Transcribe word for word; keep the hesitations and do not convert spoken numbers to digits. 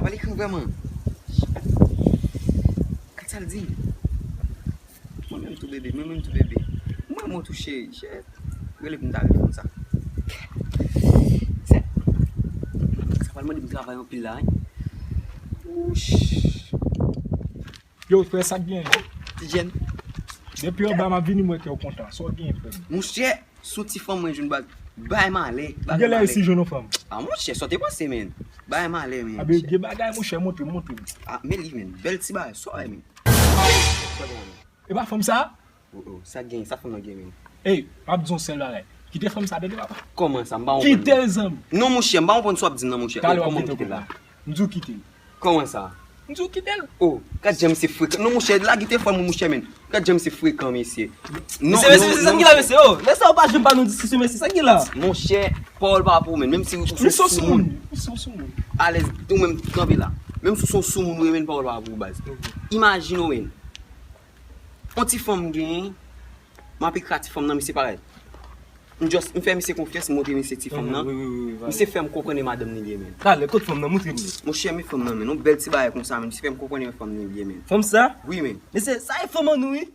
Pale kran vrèman. Gad sa l di. Mwen menm tou bebe, mwen menm tou bebe. Mwen mwen tou cheri, cheri. Rele pou m ta rele fanm sa. Sa pral mande m travay anpil la, wi. Wouch. Yo, frè, sa k gen? Ti jèn. Depi anba m ap vini, mwen kè w kontan. Sa w gen, frè m? Monchè, sou ti fanm mwen jwenn baz. Bay malè. Ou gen lè resi jwenn yon fanm? Ah, monchè, sa w te panse, men. Bay malè, men. Abi, gen bagay, monchè, montre m, montre m. Ah, men li, men. Bèl ti bagay, sa w wè, men. E pa fanm sa? Oh, oh, sa gen, sa fanm nan gen, men. Ey, m ap di yon sèl bagay. Kite fanm sa, tande papa. Kòman sa? M pa konprann. Kite l, zanmi. Non, monchè, m pa konprann sa w ap di m nan, monchè. Talè w Oh, ap kòman kite m kite l la? Kòman? M di w kite l. Kòman sa? M di w kite l. Oh, gad jan misye frekan. Non, monchè, lage telefòn mwen, monchè, men. Gad jan misye frekan, mesye. Non, Mesye, mesye, mesye, sa ki la, mesye? Oh, lè sa ou pa janm ba nou diskisyon, mesye, sa ki la? Monchè, pawòl pa pou ou, men. Menm si ou se yon soumoun. Misye yon soumoun. Alèz, ou menm kanpe la. Menm si ou se yon soumoun, ou men pawòl pa pou ou, baz. Imajine w, men. On ti fanm m genyen, m ap ekri a ti fanm nan, misye parèt. M just, m fè misye konfyans, m montre misye ti fanm nan. Wi, wi, wi, wi. Misye fè m konprann e madanm li ye, men. Talè, kot fanm nan? Montre m li. Monchè, men fanm nan, men. Yon bèl ti bagay konsa, men. Misye fè m konprann e fanm li ye, men. Fanm sa? Wi, men. Mesye, sa e fanm an nou, wi.